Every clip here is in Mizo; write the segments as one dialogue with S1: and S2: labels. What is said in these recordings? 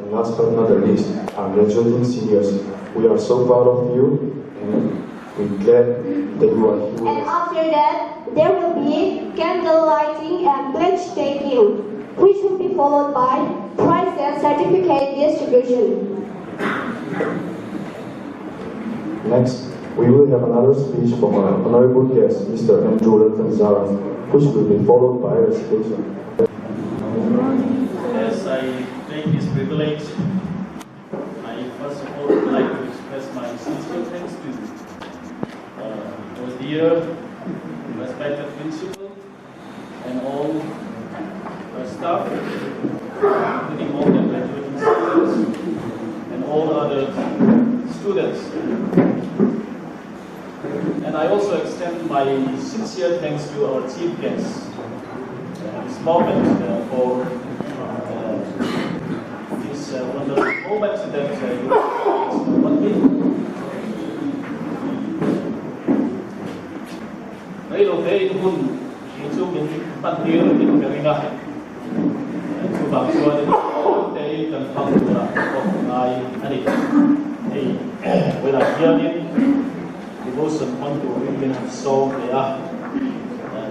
S1: And last but not the least, our graduating seniors, we are so proud of you and we're glad that you are here.
S2: And after that, there will be candle lighting and pledge taking, which will be followed by prize and certificate distribution.
S1: Next, we will have another speech from our honorable guest, Mr. Andrew Lalthanzara, which will be followed by a recitation.
S3: As I take this privilege, I first of all would like to express my sincere thanks to our dear respected principal and all our staff, including all the graduating students and all other students. And I also extend my sincere thanks to our chief guest at this moment for this wonderful moment that you have me. Rei lo te in hun hi chu min pan tir in ka ring a, chuvang chuan in te kan hmang tura pawh ngai a ni. Hei vawilah hianin devotion hmang turin min han sawm leh a,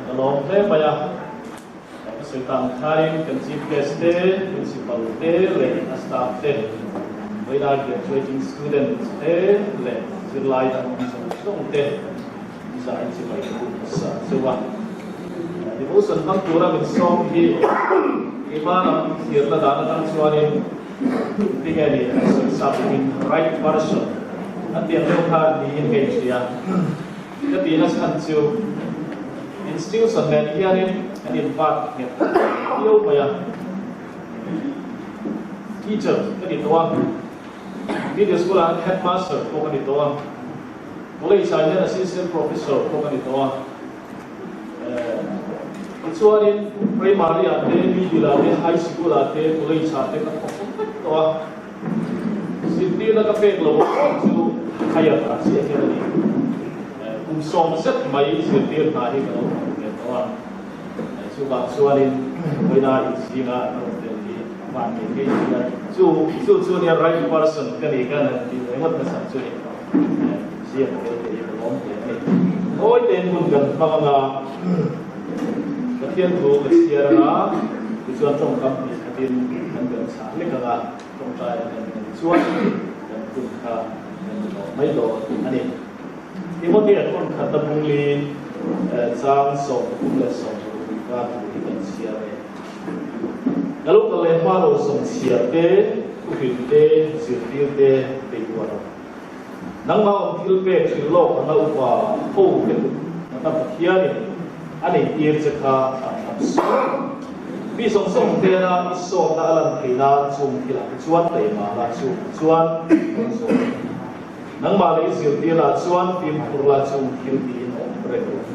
S3: ka lawm hle mai a. Ka sawi tang khain kan chief guest te, principal te leh a staff te, vawilah graduating students te leh zirlai dang zawng zawng te zai chi mai ka buk hmasa cheu a. Devotion hmang tura min sawm hi keimah lam thirna dan atang chuanin tinge ni an sawi sa bawkin right person an tih ang deuh kha niin ka inhria. Ka tihna chhan chu institution nen hianin an inbat nghet viau mai a. Teacher ka ni tawh a, middle school ah headmaster pawh ka ni tawh a. College ah hian assistant professor pawh ka ni tawh a, tichuanin primary ah te, middle ah te, high school ah te, college ah te ka thawk fo vek tawh a, zirtirna ka pek lo ang chu higher ah chiah hian a ni. Kum 70 mai zirtir hna hi ka lo thawk ve tawh a, chuvang chuanin vawiina inzinga ka rawn tel hi van ngei ngei hi a chu chu chu nia right person ka ni ka han tih ve ngawt nasa chu ni. Ziak tel te hi ka lawm hle a ni. Ngawi tein hun kan hmang anga Pathian thu ka chhiar anga tichuan tawngkam hnih khatin kan kan chhah lek anga tawngtai a kan en chuan kan hun kha kan ti tawh mai dawn a ni. Timothea thawn khat a bungli chang 33 leh 60 ka thu hi kan chhiar e. Ka lo kal leh hma lo sawm chhiar te, thuhrilh te, zirtir te beihbuah lo. Nangmah awm thil pek hrilh lawk anga upa ho te kut ata Pathianin a nei tir che kha an lam sual. Mi zawng zawng hnena i sawtna a lan thei nan chung thilah te chuan taima la chung chuan rawn zawh ang. Nangmah leh i zirtir lah chuan fimkhur la chung thil tiin awm reng rawh.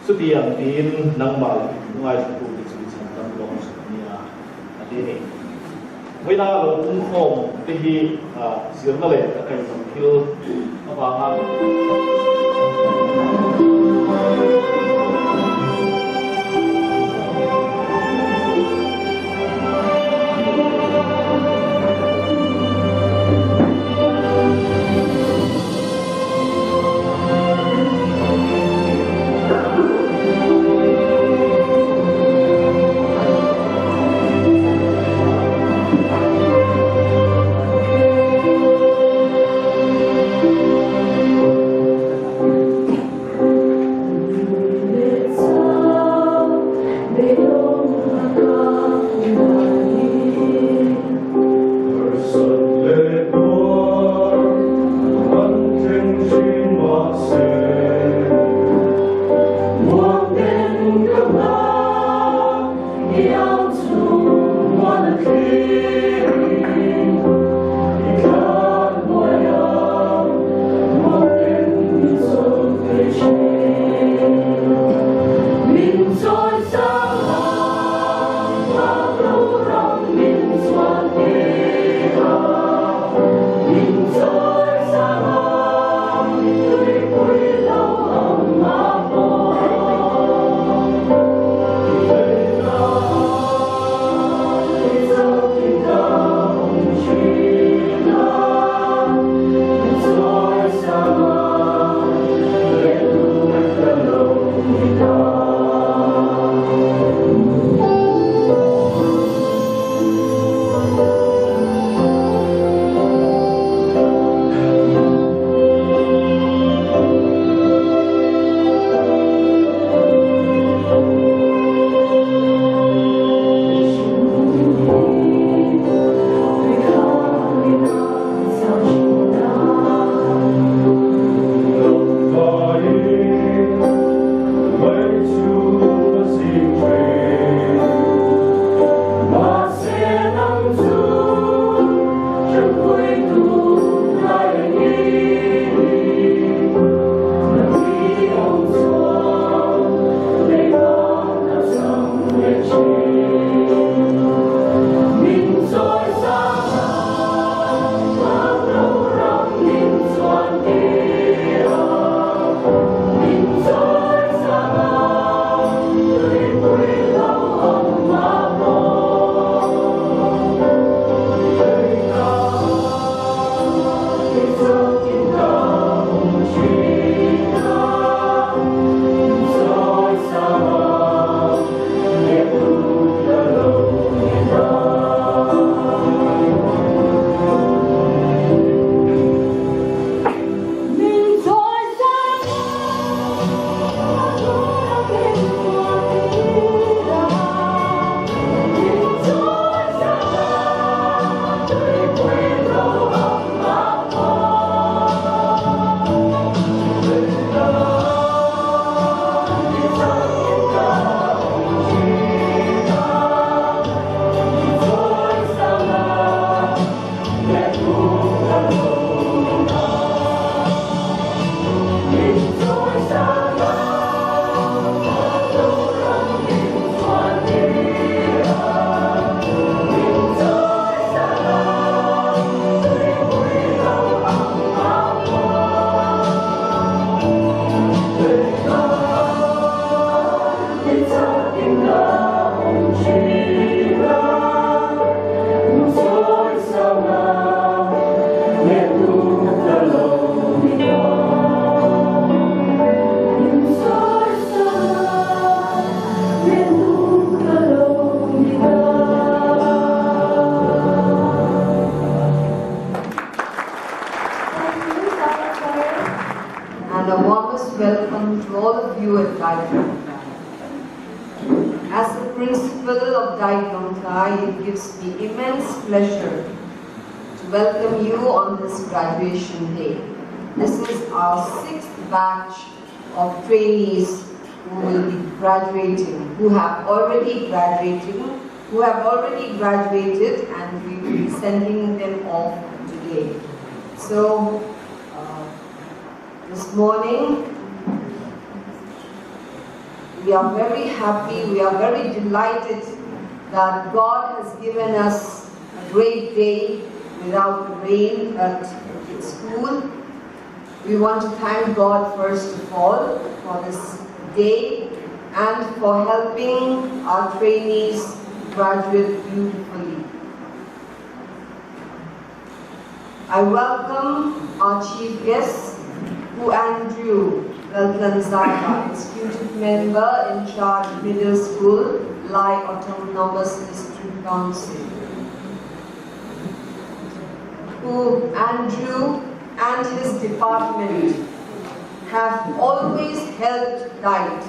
S3: Chutiang tiin nangmah leh i ngaithla tute chu i chhan tam lawng zawk nia a ti a ni. Vawiina lo pungkhawm te hi zirna leh a kaihhnawm thil avanga.
S4: And a warmest welcome to all of you at DIET Lawngtlai. As the principal of DIET Lawngtlai, it gives me immense pleasure to welcome you on this graduation day. This is our sixth batch of trainees who will be graduating, who have already graduating, who have already graduated, and we will be sending them off today. So, this morning, we are very happy, we are very delighted that God has given us a great day without rain at school. We want to thank God first of all for this day and for helping our trainees graduate beautifully. I welcome our chief guest, Pu Andrew Laltlanzara, Executive Member in Charge Middle School, Lai Autonomous District Council. Pu Andrew and his department have always helped DIET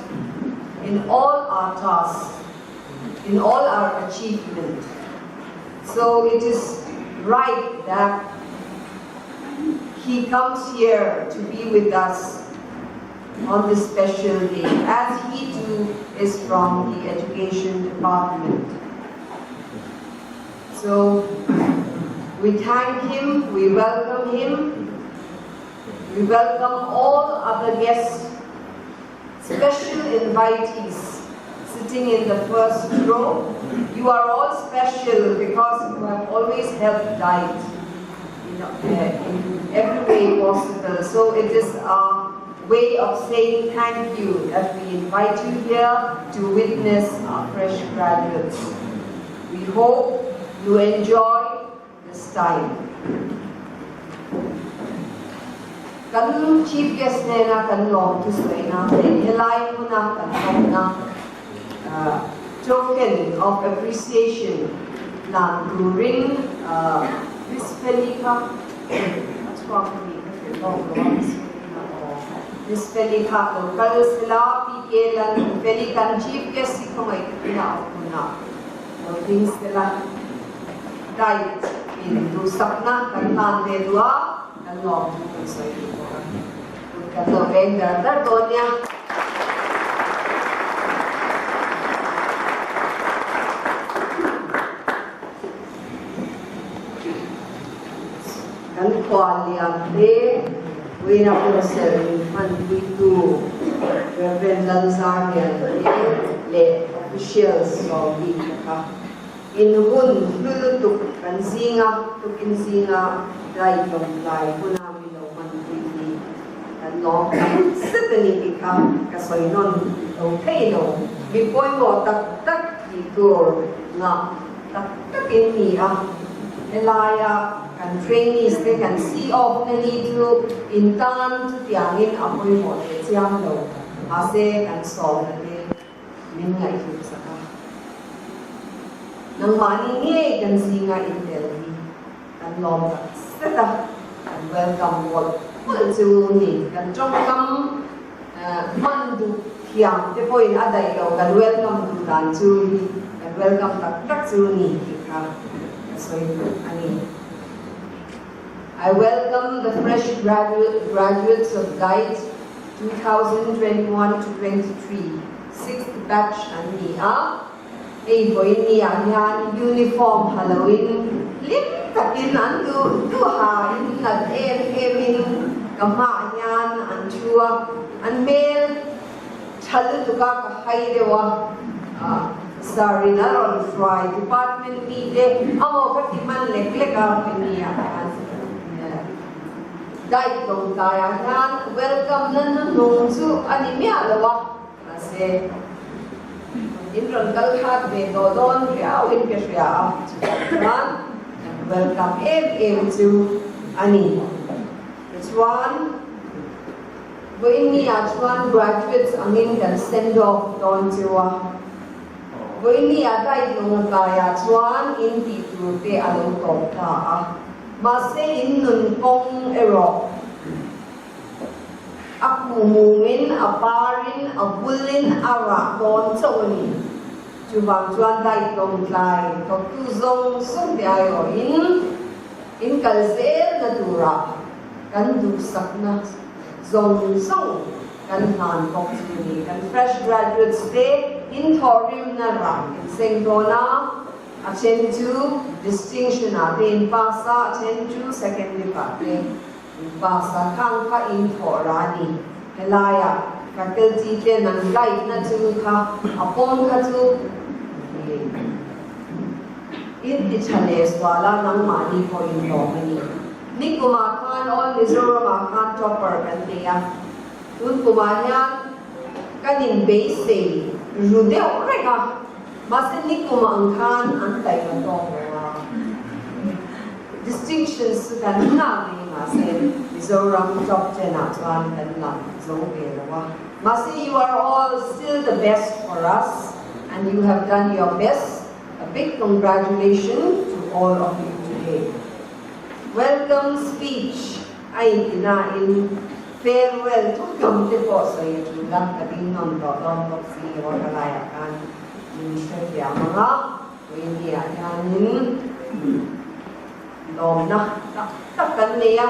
S4: in all our tasks, in all our achievement. So it is right that he comes here to be with us on this special day, as he too is from the education department. So we thank him, we welcome him, we welcome all other guests, special invitees sitting in the first row. You are all special because you have always helped DIET in every way possible. So it is our way of saying thank you that we invite you here to witness our fresh graduates. We hope you enjoy this time. Kan chief guest nena kan lawm thusawina leh helai hmuna kan hawmna token of appreciation hlan turin Miss Feli kha a chhuak a nih ka hrilh lawk lo a, Miss Feli kha aw. Miss Feli kha lo kal sela PK Lal Feli kan chief guest hi khawngaih takin a awm hunah lo ding sela guide in duhsakna kan hlan ve duh a. Kan lawm thu kan sawi duh bawk a, kut kan lo veng dar dar dawn nia. Kan khua lian te Wina Council min hmanpuitu Rev. Lalzarlian te leh officials sawm bik te kha In hun hlu lutuk kan zinga tukin zinga dai tlawmtlai huna mi lo hmanpui hi kan lawm tak zet a ni tih kha ka sawi nawn lo thei lo. Mi pawimawh tak tak tih tur ngah tak takin ni a, helaia kan trainees te kan see off na ni chu in tan chutiangin a pawimawh leh chiang lo, mahse kan sawmna te Min ngaihhlut sak a, nangmahni ngei kan zinga intel hi kan lawm tak zet a, kan welcome mawlh mawlh chu ni. Kan tawngkam hman duh thiam te pawhin a daih lo, kan welcome duh dan chu hi kan welcome tak tak chu ni tih kha ka sawi duh a ni. I welcome the fresh graduates of DIET 2021 to 23, sixth batch an ni a, hei vawiin ni ah hian uniform ha loin hlim takin an duh duh ha in nat em em in ka hmaah hian an thu a, an hmel tha lutuk a ka hai deuh a, Sir in a rawn hruai department mi te amaw ka ti hman lek lek a vawiin ni ah hian. Guide Lawngtlaiah hian welcome na hnuhnung chu a ni miah lo a, mahse In rawn kal khat ve tawh dawn riau in ka hria a, chutah chuan kan welcome em em chu a ni. Tichuan, vawiinni ah chuan graduates angin kan send off dawn chu a. Vawiinni ah daitlung a tlaiah chuan in tih tur te a lo tawp ta a, mahse in nun kawng erawh a kuhmumin, a parin, a vulin a rah dawn chauh a ni. Chuvang chuan daitlung tlai thawktu zawng zawng te aiawhin in kal zelna turah kan duhsakna zawng zawng kan hlan bawk chu a ni. Kan fresh graduates te in thawhrimna rah in seng dawn a, a then chu distinction ah te in pass a, a then chu second div ah te in pass a, khang kha in thawh rah a ni. Helaiah faculty ten an guide na chu kha a pawm kha chu in ti tha leh sual a, nangmahni pawh in lawm a ni. Nikumah khan All Mizoram ah khan topper kan nei a, tun kumah hian kan in beisei ru deuh reng a, mahse nikum ang khan an taima tawk lo a, distinctions chu kan ngah mai mahse Mizoram top ten ah chuan kan la zo ve lo a, mahse you are all still the best for us and you have done your best, a big congratulation to all of you today. Welcome speech a inti nain farewell thuthlawm te pawh sawi a tul a, ka ding nawn tawh dawn bawk si lo a, ka laiah khan min hrethiam ang a, Winnie-ah hianin lawmna tak tak kan nei a,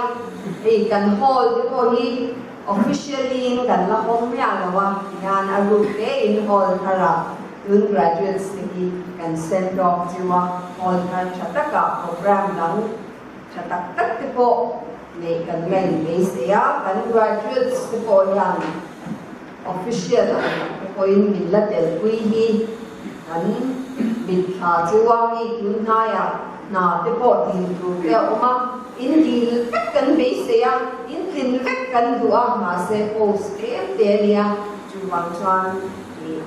S4: hei kan hall te pawh hi officially in kan la hawng miah lo a, tihian a ruk te in hall thar ah tun graduates te hi kan send off chiu a, hall thar tha takah program dang tha tak tak te pawh neih kan la in beisei a, kan graduates te pawh hian official ang te pawhin min la telpui hi kan mitthla chu a, hei tun hnaiah hna te pawh dil tur te a awm a, in dil vek kan beisei a, in tlin vek kan duh a, mahse post tlem te a nia, chuvang chuan ih.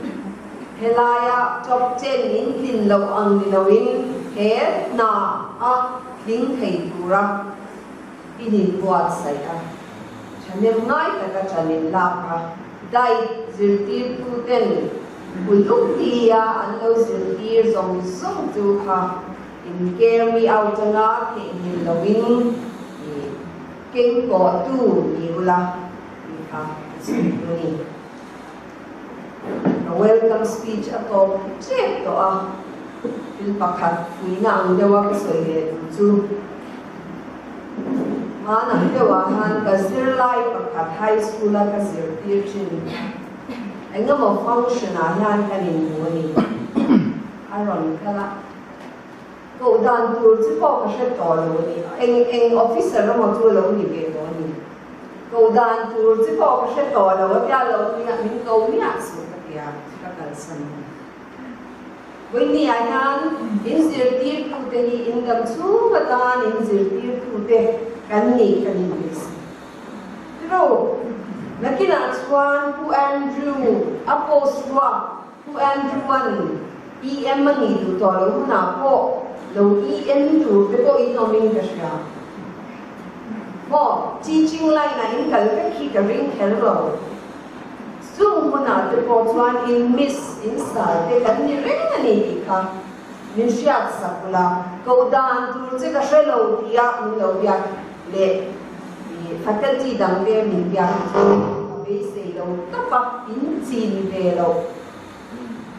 S4: Helaia top chen in tlin loh ang ni loin he hna a tling thei tura in inbuatsaih a, thahnem ngai taka ṭan in lak a, diet zirtirtuten uluk tia an lo zirtir zawng zawng chu kha in carry out anga theihnghilh loin i kengkawhtu ni ula tih kha ka sawi duh a ni. Ka welcome speech a tawp tep tawh a, thil pakhat puina ang deuha ka sawi leh duh chu hman ang deuhah khan ka zirlai pakhat high school a ka zirtir thin engemaw function ah hian kan inhmu a ni, a rawn kal a. Koh dan tur chu pawh ka hre tawh lo a ni. Eng eng officer emaw chu a lo ni ve tawh a ni. Koh dan tur chu pawh ka hre tawh lo a tia lo nia min ko miah suh ka tia ka kalsan a ni. Vawinia hian in zirtirtute hi in dam chhung atan in zirtirtute kan nih kan inbeisei. Tiro, nakinah chuan Pu Andrew a post ruak Pu Andrew-a'n EM a nih duh tawh loh hunah pawh lo EM tur te pawh in awmin ka hria. Maw, teaching line-ah in kal vek hi ka ring kher lo. Chung hunah te pawh chuan in miss, in sar te kan ni reng a ni tih kha min hriat sak ula, koh dan tur che ka hre lo tia min lo biak leh faculty dang te min biak chu ka beisei lo tawp a, in chin ve loh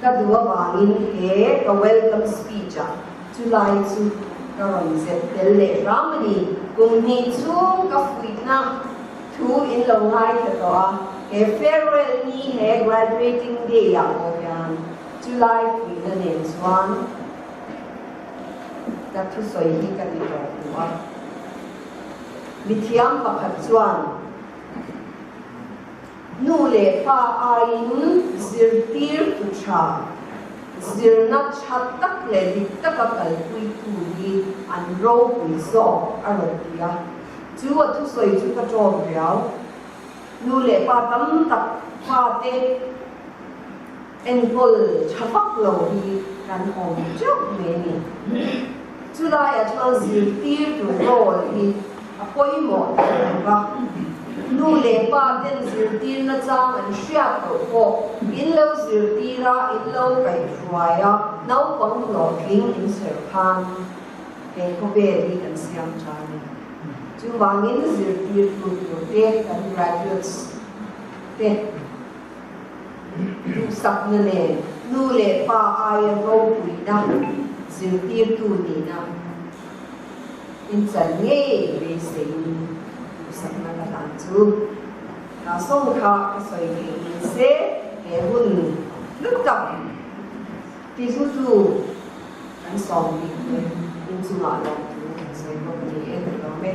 S4: ka duh avangin he ka welcome speech ah chulai chu ka rawn zep tel leh hram a ni. Kum hnih chhung ka fuihna thu in lo ngaithla tawh a, he farewell ni he graduating day ah pawh hian chulai fuihna nen chuan ka thusawi hi ka ti tawh duh a. Mithiam pakhat chuan nu leh pa aiin zirtirtu tha, zirna tha tak leh dik taka kalpuitu hi an ropui zawk a rawn ti a. Chu a thusawi chu ka ṭawm riau. Nu leh pa tam tak fate. Enkawl tha vak lo hi kan awm teuh mai a ni. Chulaiah chuan zirtirtu role hi a pawimawh teh ang a, nu leh pa ten zirtirna chang an hriat loh pawh in lo zirtir a, in lo kaihhruai a, naupang hlawhtling in serh khan he khawvel hi kan siam tha a ni. Chuvangin zirtirtu tur te kan graduates te Duhsakna nen nu leh pa aia ropuina zirtirtu nihna inchan ngei beiseiin duhsakna ka hlan chu ka sawng kha ka sawi theih ni se he hun hlu tak tihlutu kan sawm bik te inchungah lawmthu kan sawi bawk a ni e ka lawm e.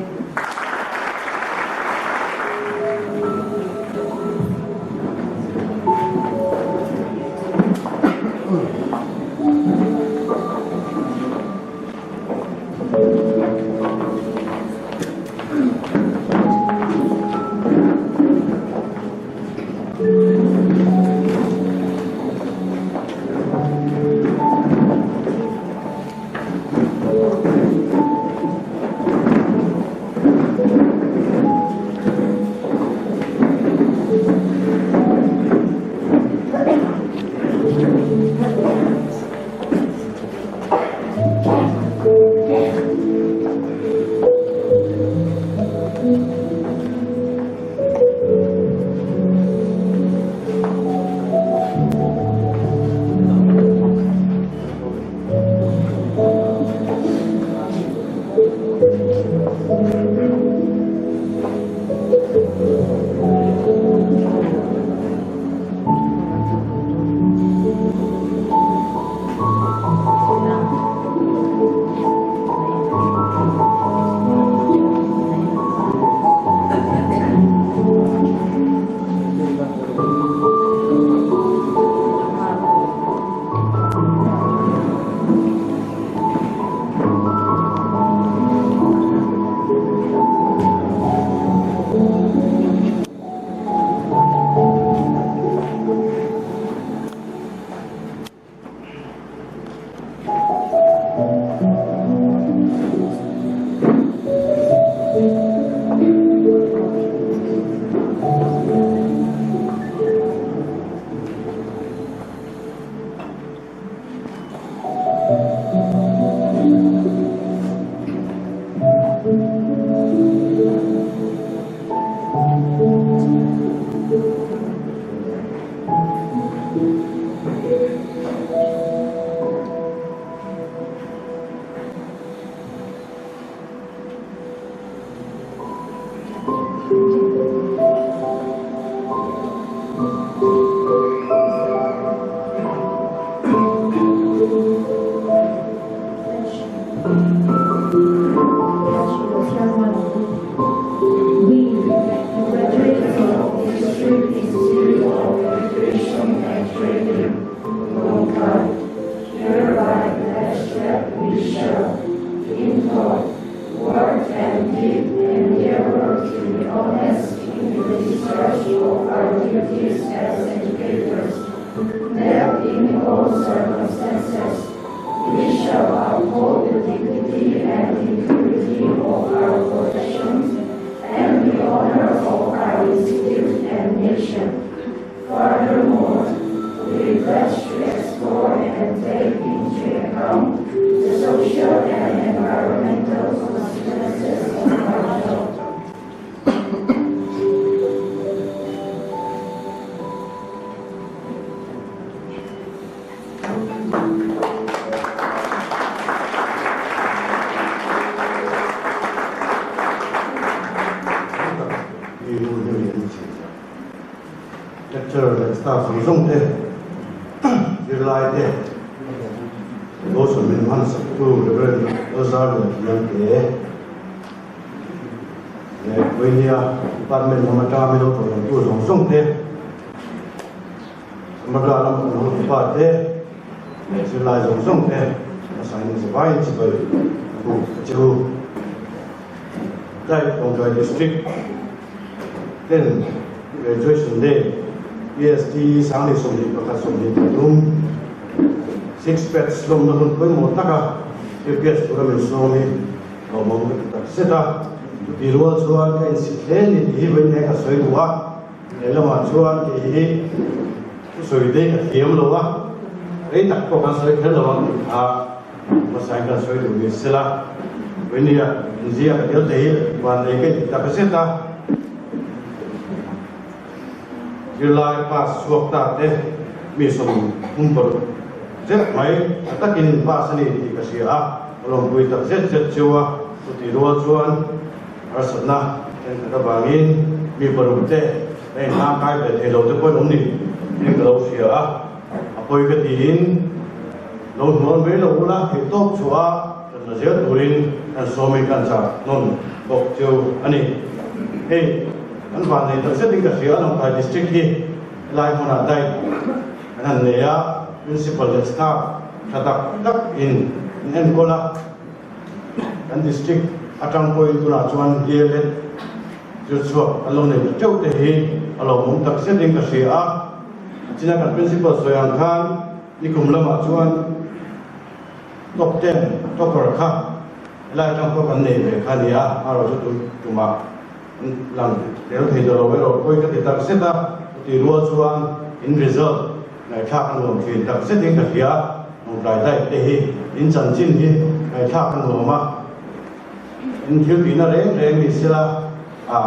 S5: Lecturer leh staff zawng zawng te, zirlai te, Dawson min hman saktu Reverend Lalzar Lianpiang te leh Vawinia Department lam atanga min lo tawlawmtu zawng zawng te, Samagra lam kan hotupa te leh zirlai zawng zawng te a sain zavaiin chibai a buk a che u. Tlai Lawngtlai District ten Graduation Day. PST 2021 23 six batch lawmna hun pawimawh taka chief guest tura min sawm hi lawmawm ka ti tak zet a. Chutih rual chuan ka insit hle ni tih hi vawiin hian ka sawi duh a, lehlamah chuan kei hi thusawi te ka thiam lo a, rei tak pawh kan sawi kher lo ang tih kha hmasain kan sawi duh ni sela, vawiin hian inzia ka tel thei hi vannei ka inti tak zet a. Zirlai pass chhuak ta te mi 36 zet mai tha takin pass a ni tih ka hria a, ka lawmpui tak zet zet cheu a, chutih rual chuan harsatna thenkhat avangin mi paruk te ka inhlang kai ve thei lo te pawhin awm ni tiin ka lo hria a, a pawi ka tiin lo hnual mai lo ula theihtawp chhuah a kan la zel turin kan sawmin kan chah nawn bawk cheu a ni. Hei. Kan van nei tak zetin ka hria a, Lawngtlai District hi helai hmunah daih kan han nei a, Principal leh staff tha tak tak in an enkawl a, kan District atang pawhin tunah chuan DLED zir chhuak kan lo nei ta teuh te hi a lawmawm tak zetin ka hria a, a china kan Principal sawi ang khan nikum lamah chuan top ten topper kha helai atang pawh kan nei ve kha a ni a, amaherawhchu tun tumah Lang tel thei ta lo erawh pawi ka ti tak zet a, chutih rual chuan in result ngaihthlak a nuam thin tak zetin ka hria, Lawngtlai daih te hi in chanchin hi ngaihthlak a nuam a, in thil tihna reng reng ni sela a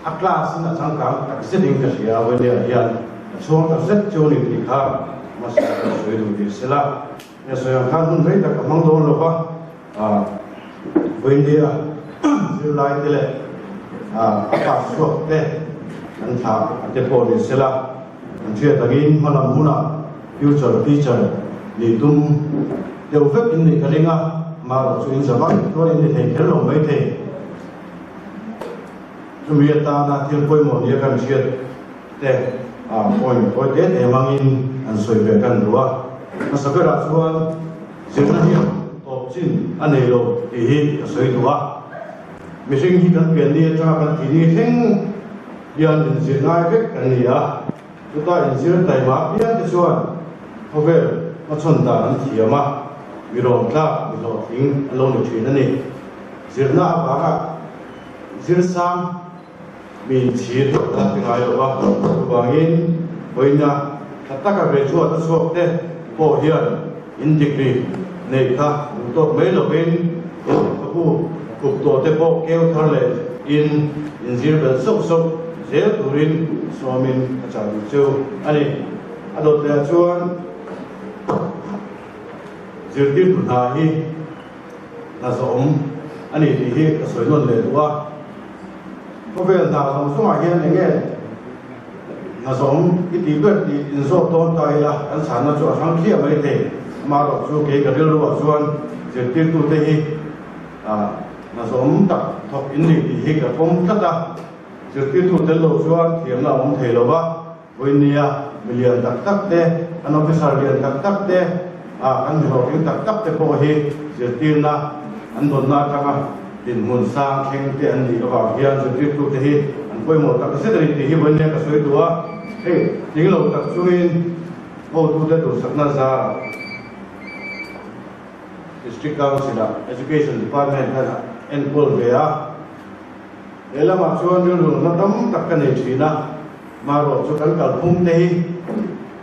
S5: a class in a changkang tak zetin ka hria, Wendell hian a chhuang tak zet chu ni tih kha hmasa ka sawi duh ni sela. He sawi ang khan hun rei tak a hmang dawn lo va, Vawiindia zirlai te leh a pass chhuak te an thlah a te pawh ni sela, an hriat angin hmalam hunah future teacher nih tum deuh vek in nih ka ring a, amaherawhchu in za vak chuan in ni thei kher lo maithei. Chumi atana thil pawimawh nia kan hriat te point tawi te te hmangin an sawi ve kan duh a. Hmasa berah chuan zirna hian tawp chin a nei lo tih hi ka sawi duh a. Mihring hi kan pian ni atanga kan thih ni thleng hian inzir ngai vek kan ni a. Chuta inzir taima pian te chuan khawvel hmachhawn dan an thiam a, mi rawn tlak, mi hlawhtling an lo ni thin a ni. Zirna avanga zirsang mi inchhir a ti ngai lo va, chuvangin vawiina tha taka graduate a chhuak te pawh hian in degree neih kha duh tawk mai lovin in lehkhabu khup tawh te pawh keu thar leh in inzir belh sauh sauh zel turin sawmin a chah duh cheu a ni. A dawt leh ah chuan zirtirtu hna hi hna zawhawm a ni tih hi ka sawi nawn leh duh a. Khawvel hna zawng zawngah hian eng nge hna zawng i tih ber tih inzawt dawn ta ila kan chhanna chu a hrang thliah mai thei. Amaherawh chu kei ka rilruah chuan zirtirtute hi hna zawng tak thawk in ni tih hi ka pawm tlat a. Zirtirtu tel lo chuan thiamna a awm thei lo va. Vawinia milian tak tak te, kan officer lian tak tak te, kan mi hlawhtling tak tak te pawh hi zirtirna an dawnna atanga dinhmun sang thleng te an nih avang hian zirtirtute hi an pawimawh tak zet a ni tih hi vawinia ka sawi duh a. Hei, tling lo tak chungin hotute duhsakna zarah District Council-ah Education Department khan a enkawl ve a. He lamah chuan rilru nunna tam tak ka nei thin a, marawh chu kan kalphung te hi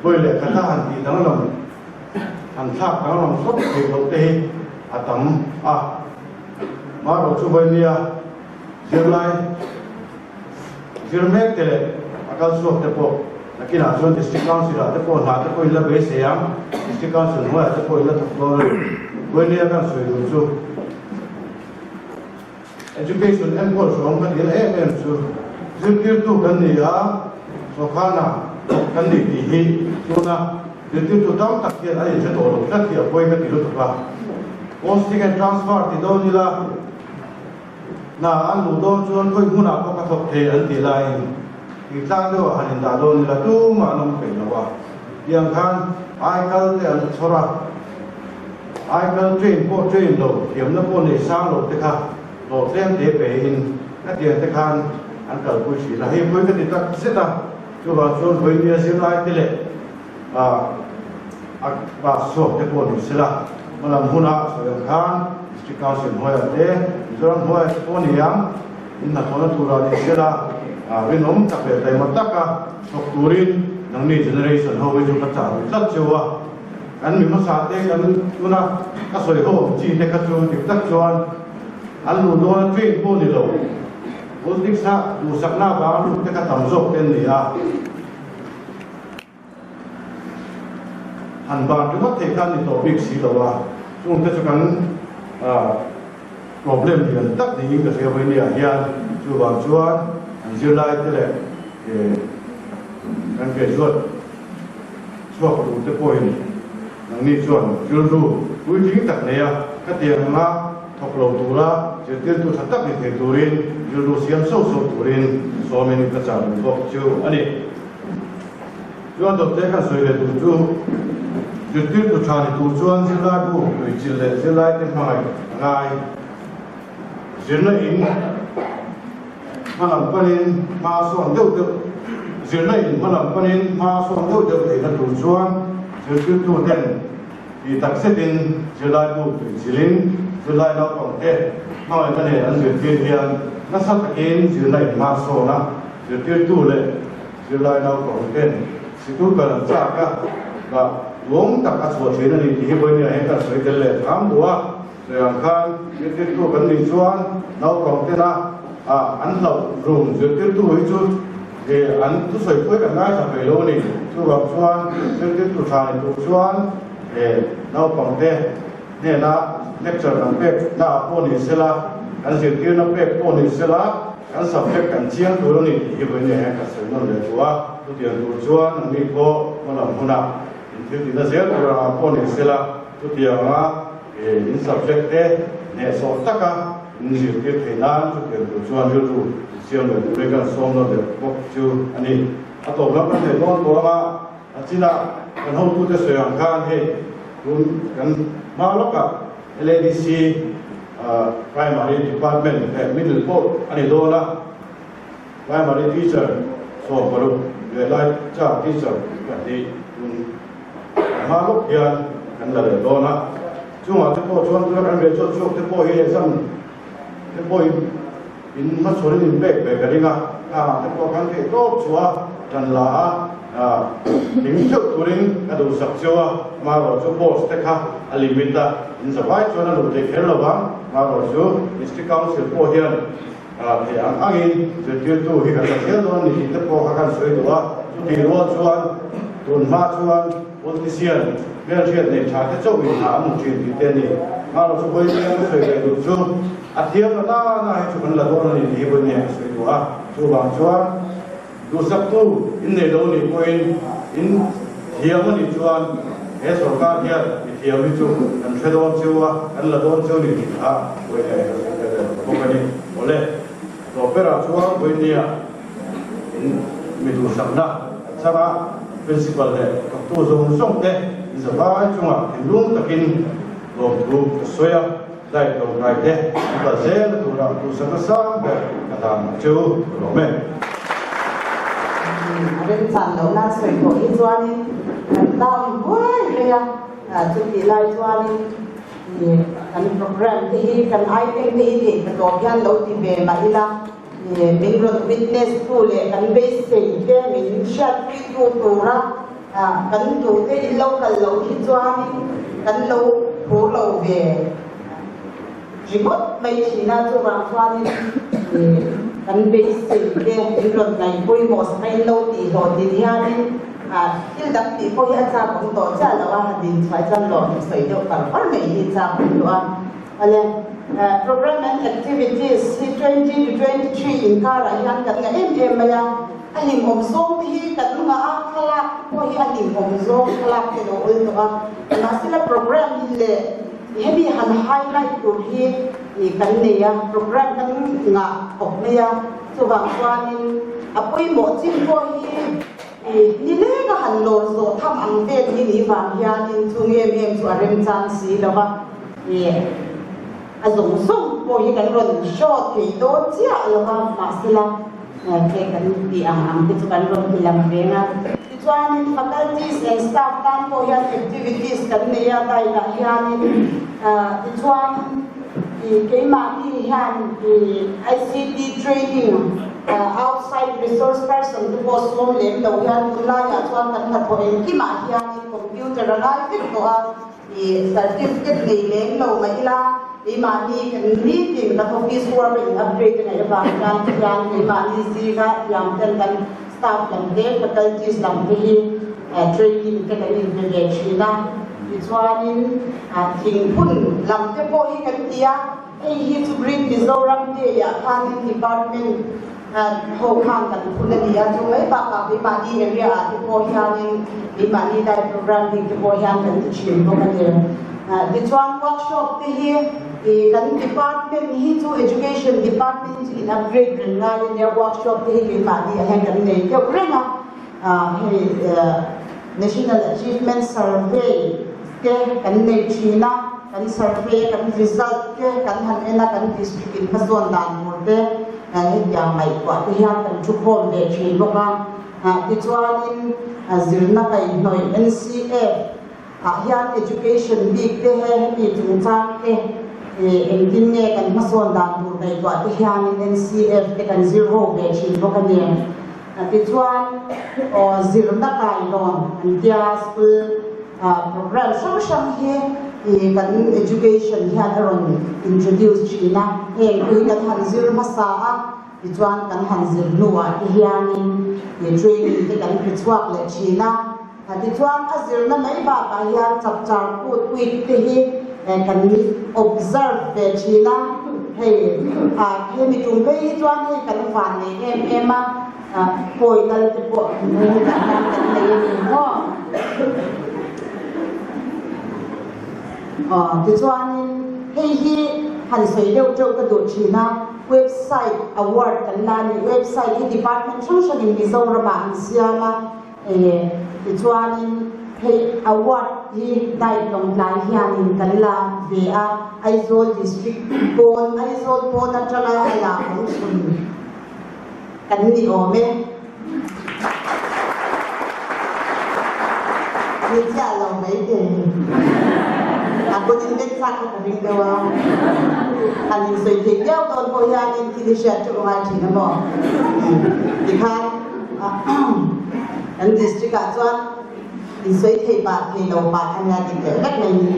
S5: vawi leh khat a han tih danglam, han thlak danglam sawt theih loh te hi a tam a. Marawh chu vawi nia zirlai zir mek te leh a kal chhuak te pawh nakinah chuan District Council ah te pawh hna te pawh in la beisei ang, District Council hnuaiah te pawh in la thawk dawn a ni. Vawi nia kan sawi duh chu. Education enkawl hrawm ka tihna em em chu zirtirtu kan ni a, sawrkarna kan ni tih hi tuna zirtirtu tam tak hian an inhre tawh lo tlat hi a pawi ka ti lutuk a. Posting and transfer ti dawn ila hna an luh dawn chuan khawi hmunah pawh ka thawk thei an tih laiin thingtlang deuhah han indah dawn ila tumah an awm peih lo a, tiang khan aikal te an chhawr a. Aikal train pawh train lo, thiamna pawh nei sang lo te kha hlawh tlem te pe in ka tiang te khan an kalpui thin a, hei pawh hi ka ti tak zet a. Chuvang chuan vawinia zirlai te leh a pass chhuak te pawh ni sela, hmalam huna sawi ang khan District Council hnuaiah te, Mizoram hnuaiah te pawh ni ang, in hnathawhna turah ni sela, rinawm tak leh taima taka thawk turin nangni generation ho hi chu ka chah duh tlat cheu a. Kan mi hmasa te kan tuna ka sawi ho ang chi te kha chu dik tak chuan an luh dawn a train pawh ni lo. Politics a duhsakna avanga lut te kha tam zawk te an ni a. Han ban ringawt theih kha a ni tawh bik si lo a, chung te chu kan problem lian tak niin ka hria vawinia hian chuvang chuan an zirlai te leh kan graduate chhuak tur te pawhin nangni chuan rilru puitling tak nei a, khatiang anga thawk lo tura zirtirtu tha tak ni thei turin rilru siam sauh sauh turin sawmin ka chah duh bawk chu a ni. Chuan dawtte kan sawi leh duh chu zirtirtu tha ni tur chuan zirlai bu tuichilh leh zirlaite hmangaih a ngai. Zirna in hmalam panin hma sawn deuh deuh Zirna in hmalam panin hma sawn deuh deuh theihna tur chuan zirtirtu ten tih tak zetin zirlai bu tuichilhin zirlai naupangte hmangaihna nen an zirtir hian nasa takin zirna in hma sawn a, zirtirtu leh Zirlai naupang ten sikul kal an chak a, bah luang tak a chhuah thin a ni tih hi vawinia hian kan sawi tel leh tham duh a. Sawi ang khan zirtirtu kan nih chuan naupang tena an hlauh rum zirtirtu hi chu an thusawi pawhin an ngaithla thei lo a ni. Chuvang chuan zirtirtu tha ni tur chuan naupang te hnena lecture kan pek naah pawh ni sela, kan zirtirna pek pawh ni sela, Kan subject kan chiang tur a ni tih hi vawiin hian ka sawi nawn leh duh a, chutiang tur chuan nangni pawh hmalam hunah in thil tihna zel tur angah pawh ni sela, chutianga in subject te hnehsawh taka in zirtir theih nan chutiang tur chuan rilru in siam leh turin kan sawm nawn leh bawk chu a ni. A tawp lam kan nei dawn tawh anga a chinah kan hotute sawi ang khan hei tun kan hma lawkah LADC Primary Department leh Middle pawh a ni dawn a, Primary Teacher 16 leh lai cha Teacher pahnih tun hma lawk hian kan la leh dawn a. Chungah te pawh chuan tuna kan graduate chhuak te pawh hi exam te pawh in hmachhawn in inpek ve ka ring a, khangah te pawh khan theih tawp chhuah a tan la a. Ding theuh turin ka duhsak cheu a, marawh chu post te kha a limit a, in zavai chuan a luh thei kher lo vang, marawh chu District Council pawh hian theih ang angin zirtirtu hi kan la zel dawn a ni tih te pawh kha kan sawi duh a, chutih rual chuan tun hma chuan politician hmelhriat nei tha te chauh in hna an hmu thin tih te a ni, marawh chu vawiin ka sawi ve duh chu a thiam la na na hi chu kan la dawn a ni tih hi vawiin ka sawi duh a, chuvang chuan. Duhsaktu in nei lo nih pawhin in thiam a nih chuan he sorkar hian mi thiam hi chu kan hre dawn cheu a, kan la dawn cheu ni tih kha vawi leh ka sawi tel leh bawk a ni. Awle, tawp berah chuan vawinia in mi duhsakna kan chhang a, Principal leh thawktu zawng zawng te in zavai chungah thinlung takin lawmthu ka sawi a. Dai lo ngai te an kal zel na turah duhsakna sang ber ka hlan ang che u ka lawm e.
S6: A remchan lohna sawi tawh hi chuanin kan town buai rei a, chutih lai chuanin kan program te hi kan item te hi theih hna tawp hian lo ti ve mah ila min rawn witness tu leh kan beisei te min hriatpui tu tura Kan duhte in lo kal loh hi chuanin kan lo phur lo ve ringawt mai thin a, chuvang chuanin kan beisei te in rawn ngaih pawimawh sak a in lo tih hlawh din hianin thil dang tih pawh hi a chak awm tawh chiah lo a, han din chhuah chuan lawm in sawi deuh par par mai hi chak awm tawh a. Awle, Program and Activities hi 20 to 23 inkarah hian kan ngah em em mai a. A hlimawm zawng te hi kan ngah a, thlalak te pawh hi a hlimawm zawng thlalak te lo ul tawh a. Mahsela program hi leh hemi han highlight tur hi kan nei a, program kan ngah khawp mai a, chuvang chuanin a pawimawh chin pawh hi nileng a han lawr zawh tham ang vel hi ni vang hianin chung em em chu a remchang si lo va. A zawng zawng pawh hi kan rawn show thei dawn chiah lo va, mahsela. Te kan tih ang ang te chu kan rawn ti lang reng a. Tichuanin faculties and staff tan pawh hian activities kan nei a, diet ah hianin tichuan keimahni hian ICT training outside resource person te pawh sawm lem lo hian tunlaiah chuan kan hnathawh engkimah hianin computer a ngai vek tawh a. I certificate nei lem lo mah ila, keimahni kan nitin kan office work a in upgrade a ngaih avang hian tihian keimahni zinga thiam ten kan staff lam te, faculties lam te hi training te kan in pe ve thin a. Tichuanin thingphun lam te pawh hi kan ti a. Hei hi chu Green Mizoram Day ah khanin department ho khan kan phun a ni a, chu mai bakah keimahni area ah te pawh hianin keimahni diet program bik te pawh hian kan ti thin bawk a ni. Tichuan workshop te hi kan department hi chu Education department chu in upgrade reng ngai a nia, workshop te hi keimahni ah hian kan nei deuh reng a, hei National Achievement Survey te kan nei thin a. Kan survey a kan result te kan han en a, kan district in hmasawn dan tur te hetiang ngaihtuah te hian kan thu khawm ve thin bawk a. Tichuanin zirna kaihhnawih NCF ah hian education bik te he hemi chungchang te engtin nge kan hmasawn dan tur ngaihtuah te hianin NCF te kan zir ho ve thin bawk a ni. Tichuan zirna kailawn an tia school Program hrang hrang hi kan education hian a rawn introduce thin a, heng hi kan han zir hmasa a, tichuan kan han zir hnuah te hianin training te kan hre chhuak leh thin a, tichuan a zirna mai bakah hian chapchar kut week te hi kan observe ve thin a, hei hemi tum phei hi chuan hei kan van nei em em a. Kawi lal te pawh hetah hian kan nei a ni maw? Aw, tichuanin hei hi han sawi deuh teuh ka duh thin a, website award kan la a ni. Website hi department hrang hrangin Mizoramah an siam a, tichuanin hei award hi diet Lawngtlai hianin kan la ve a, Aizawl district pawn, Aizawl pawn atanga a la awm chhun. Kan ni awm e. Ni chiah lo mai thei. A kut in beng chak kha ka ring deuh a. Han in sawi thei viau dawn pawh hianin thil hi hriat teuh a ngai thin a maw? Tikhan kan district ah chuan in sawi thei pah thei lo pah a nia tih leh vek mai ni.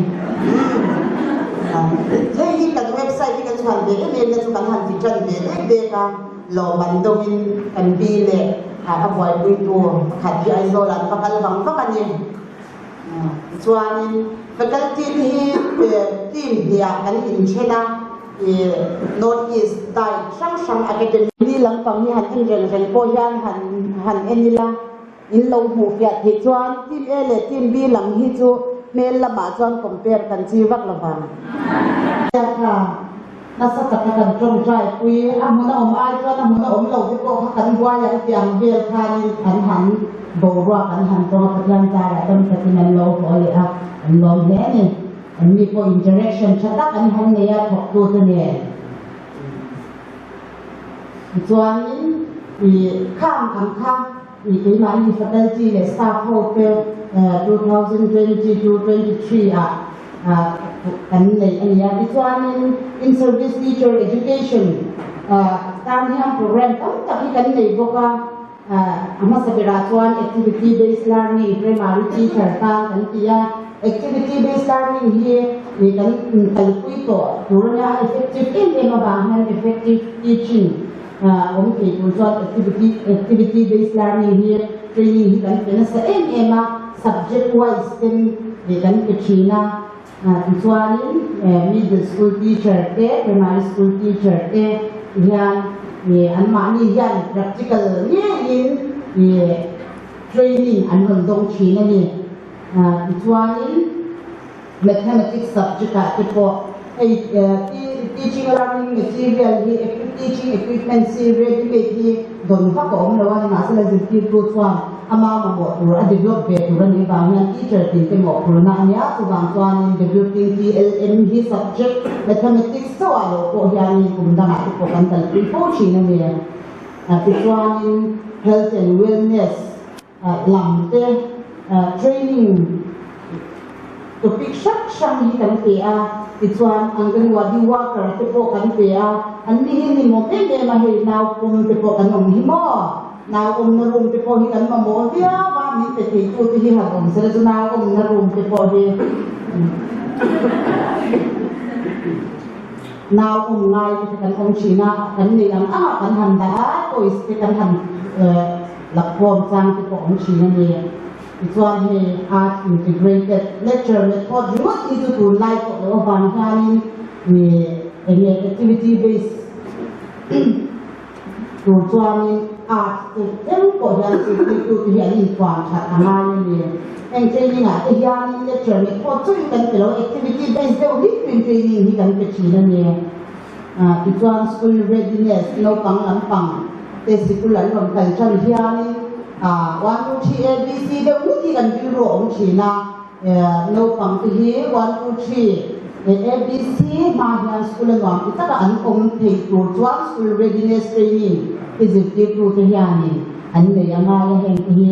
S6: Hei hi kan website hi kan chhuan ve em em na chu kan han ti tan ve dek dek a. Lawm an dawngin kan pi leh a buaipuitu pakhat hi Aizawl ah an va kal vang vak a ni. Tichuanin faculty te hi team hnih ah kan inthen a, North East diet hrang hrang academy. Ni lampang hi han en reng reng pawh hian han han en ila in lo hmuh fiah theih chuan team A leh team B lam hi chu hmel lamah chuan compare kan chi vak lo vang. Nasa taka kan tawngtai pui, a hmun a awm ai chuan a hmun a awm lo te pawh kha kan buai ang tih ang vel khanin an han boruak an han tawng a, Pathian zarah dam takin an lo haw leh a, an lawm hle a ni. An ni pawh interaction tha tak an han nei a thawktute nen. Tichuanin ih khang ang kha ih keimahni faculty leh staff ho te 2022 23 ah kan neih a ni a. Tichuanin in-service teacher education tan hian program tam tak hi kan nei bawk a. A hmasa berah chuan activity based learning primary teacher tan kan ti a. Activity based learning hi kan kalpui tawh tur a nia, effective em em avang hian effective teaching awm thei tur chuan activity activity based learning hi training hi kan pe nasa em em a. Subject wise ten kan pe thin a, tichuanin middle school teacher te, primary school teacher te hian anmahni hian practical ngeiin training an rawn dawng thin a ni. Tichuanin mathematics subject ah te pawh hei teaching learning material hi teaching equipment hi ready made hi dawn vak a awm lo a, nimahsela zirtirtu chuan Ama mamawh tur a develop ve tur a nih vang hian teacher tin te mawhphurhna a nia, chuvang chuanin developing TLM hi subject mathematics chauh ah lo pawh hianin kum dangah te pawh kan kalpui fo thin a ni. Tichuanin Health and Wellness lam te training topic hrang hrang hi kan pe a, tichuan Anganwadi worker te pawh kan pe a, an ni hi ni mawm em em a, hei nau pum te pawh kan awm hi maw, nau awmna room te pawh hi kan mamawh viau a, min pe thei tu te hi han awm sela chu nau awmna room te pawh hi Nau awm ngai te kha kan awm thin a, kan nei ang ang ah kan han dah a, toys te kan han lakkhawm chang te pawh awm thin a ni. Tichuan hei Art Integrated Lecture Method ringawt hi chu tunlai pawh lo avang hianin eng nge activity based tur chuanin Art te eng pawh hian zirtirtu te hi an inthuam that a ngai a ni. Heng training ah te hianin lecture method chauhin kan pe lo, activity based deuh hlim hlim training hi kan pe thin a ni. Tichuan school readiness naupang lampang te sikul an rawn kal tan hianin one two three A B C deuh ngawt hi kan rilru a awm thin a. Naupang te hi one two three ABC hma hian school a nuam ti taka an awm thei tur chuan school readiness training hi zirtirtu te hianin an nei a ngai a, heng te hi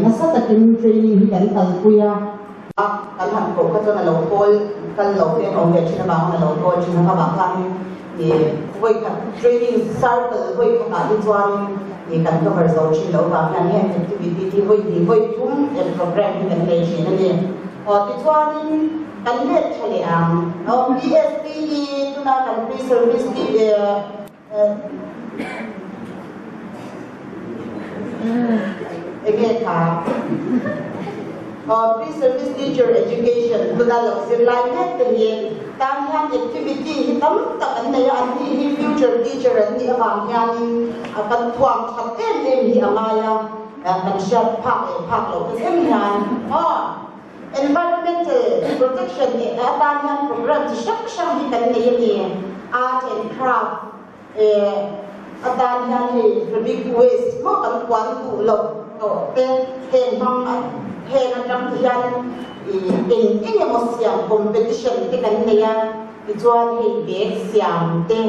S6: nasa takin training hi kan kalpui a.
S7: Kan han koh kha chuan a lo kawl kal lo te an awm ve thin avangin a lo kawl thin a, kha khanin vawi khat training circle vawi khatah hi chuanin Ni kan cover zo thin lo vang hian heng activity hi vawi hnih vawi thum en program hi kan nei thin a ni. Aw tichuanin kan let tha leh ang. Aw PSPE tuna kan pre-service tih enge kha? Aw pre-service teacher education tuna lo zirlai mek te hi Tan hian activity hi tam tak an nei a, an ni hi future teacher an nih avang hianin kan thuam that em em hi a ngai a, kan hriat phak leh phak loh te thleng hian aw environmental protection atan hian program chi hrang hrang hi kan nei a ni, art and craft atan hian hei fabric waste maw kan puan duh loh tawh te heng hmang heng atang te hian eng eng emaw siam competition te kan nei a, tichuan hei bag siam te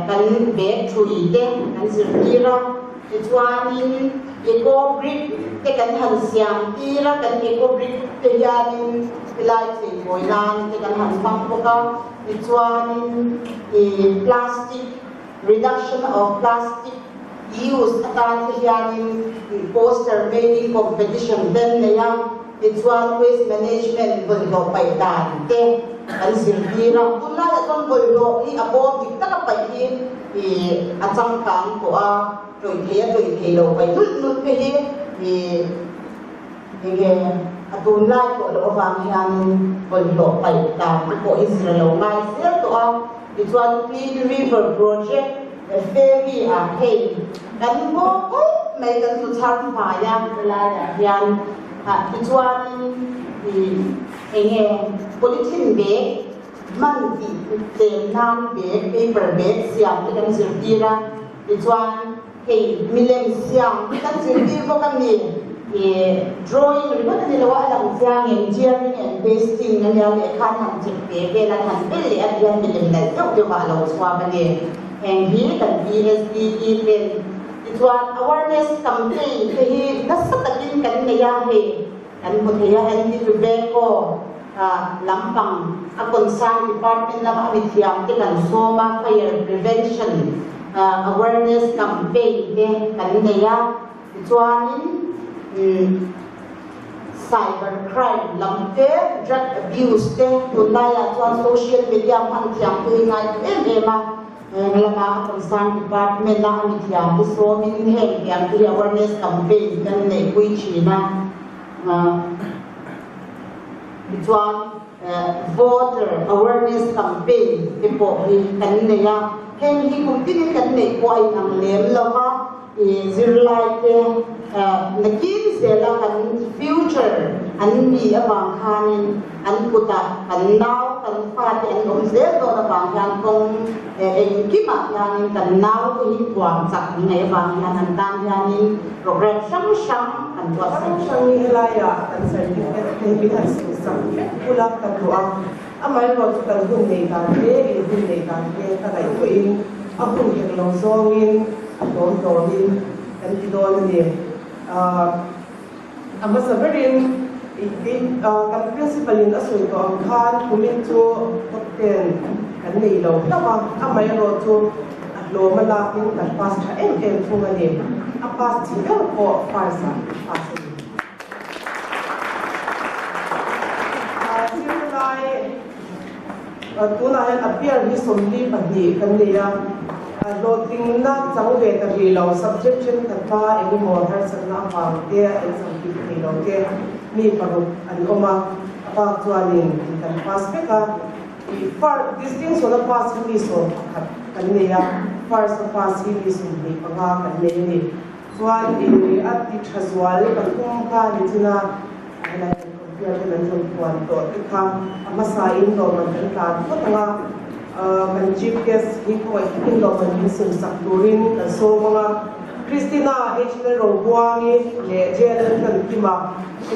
S7: kan bag thui te kan zirtir a, tichuanin eco brick te kan han siam tir a, kan eco brick te hianin helai cheimawi nan te kan han hmang bawk a. Tichuanin i plastic, reduction of plastic use atan te hianin poster making competition te an nei a, tichuan waste management bawlhhlawh paih dan te an zirtir a. Tunlaiah chuan bawlhhlawh hi a bawm dik taka paih hi i a changkang tawh a, tawih thei a tawih thei lo paih nulh nulh te hi i Enge a tunlai tawh loh avang hianin bawlhhlawh paih dan te pawh hi zir a lo ngai zel tawh a, tichuan Clean River Project ferry ah hei kan ngaw khawp mai kan zu chhar fai a helaiah hian tichuanin enge polythene bag hman tih tlem nan bag paper bag siam te kan zirtir a, tichuan Hei milem siam hi kan zirtir bawk a ni. I drawing ringawt a ni lo a, a lang chiang em? Tearing and pasting a nia, lehkha an han chep ve vel a, an han bel leh a ti hian milem nalh deuh deuh ah a lo chhuak a ni. Heng hi kan PSDT ten tichuan awareness campaign te hi nasa takin kan nei a, hei kan hmu thei a, anti-tobacco lampang a concern department lama a mithiam te kan sawm a, fire prevention Awareness campaign te kan nei a, tichuanin cyber crime lam te, drug abuse te, tunlaiah chuan social media hman thiam te hi ngai duh em em a, heng lama a concern department a a mithiam te sawmin heng tiang te hi awareness campaign kan neihpui thin a, tichuan. Voter awareness campaign te pawh hi kan nei a, heng hi kum tinin kan neih pawh a inang lem lo va, zirlai te nakin zela kan future an nih avang khanin an kutah kan nau kan fate an awm zel dawn avang hian kawng engkimah hianin kan nau te hi huam chak an ngaih avang hian an tan hianin program hrang hrang kan buatsaih.
S8: Hrang hrang hi helaia kan certificate te hi min han sak vek bula ka duh a, amaherawh chu kan hun nei dan te, in hun nei dan te ka ngaihtuahin a hun hek lo zawngin. a hlawm hlawmin kan ti dawn a ni. A hmasa berin kan Principal in a sawi tawh ang khan kumin chu top ten kan nei lo hlauh a, amaherawh chu a hlawm a lakin kan pass tha em em thung a ni. A pass chi ber pawh first ah pass a ni. Zirlai tunah hian appear hi 42 kan nei a, hlawhtlingna chang ve ta rih lo, subject thenkhat kha eng emaw harsatna avang te a exam bik thei lo te mi paruk an awm a, a bak chuanin kan pass vek a, distinction a pass hi mi 11 kan nei a, first a pass hi mi 25 kan nei a ni. Chuan i a ti tha zual pathum kha ni china helai kan compare ten an rawn puan tawh te kha a hmasa in lawmman kan tlan phawt ang a, kan chief guest hi khawngaih takin lawmman min sem sak turin kan sawm ang a, Christina H Lalrobuangi leh JLL Tlankima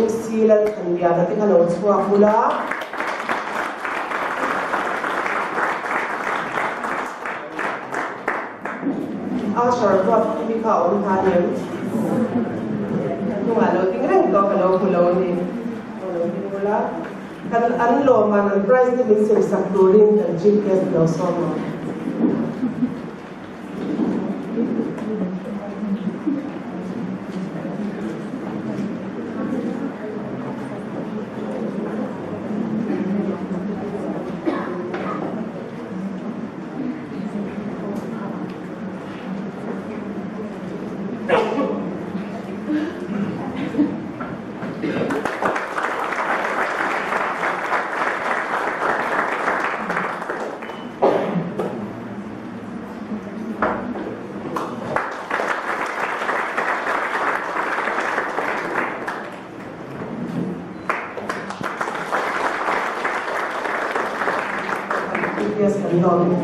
S8: MC Lalthanliana te kha lo chhuak bula. Usher ruat khi kha a awm hna lem. Ka hnungah lo ding reng tawh ka lo hmu lo a ni. Aw lo ding ula. Kan an lawmman an prize te min sem sak turin kan chief guest lo sawm ang. Yes, kan lawm.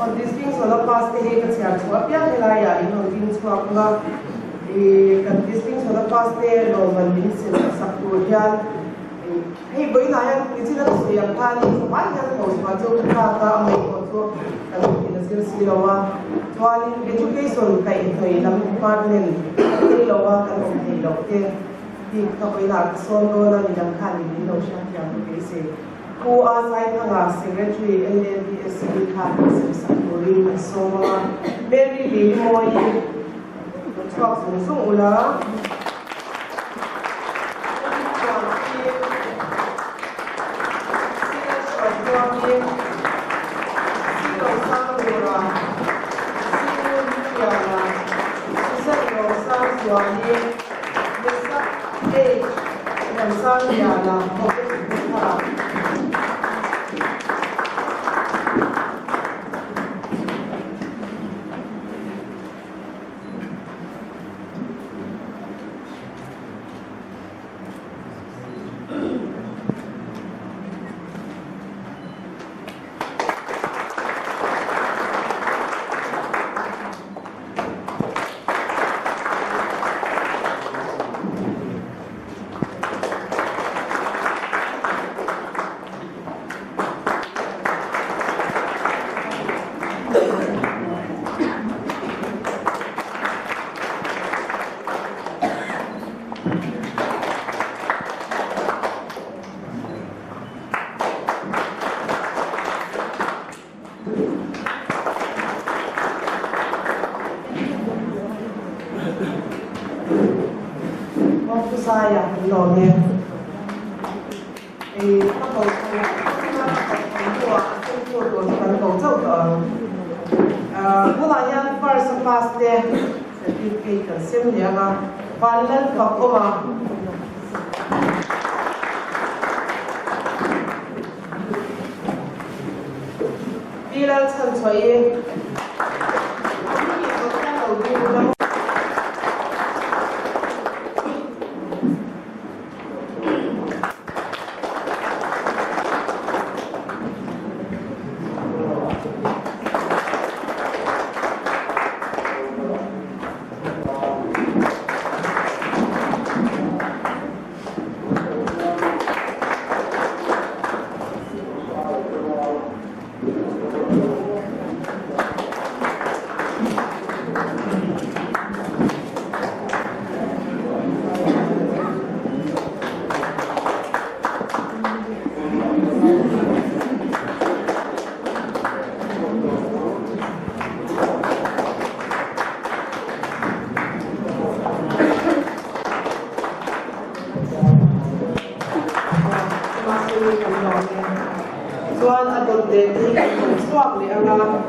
S8: Aw distinction a pass te hi ka chhiar chhuah piang helai ah in rawn ding chhuak ang a, ih kan distinction a pass te lawmman min sem sak tur hian ih hei vawiinah hian nichin a sawi ang khan in vai hian tho chhuah chu ka tlak a, a mai pawh chu kan in a zir si lo a, chuanin education kaihhnawih lam department a tel lo a kan awm thei loh te. Bik ka vawilah ka sawn dawn a midang khan in min lo hriatthiam ka beisei. Pu A Zaithanga, Secretary, LADSB khan min sem sak turin an sawm ang a, Mary Lili Mawi rawn chhuak zung zung ula. Mesak H. Ramsangliana Robert Bukha. Aw Pu Zaia kan lawm e. Ei ka ko ka hnuah a sengtu tur chu kan ko chauh tawh ang. Tunah hian first a pass te certificate kan sem leh ang a, Vanlal fak awm a. Pi Lalchhanchhuahi, Pu Nih Kawt hian lo ding ula. dawt leh te hi kan ko chhuak leh ang a.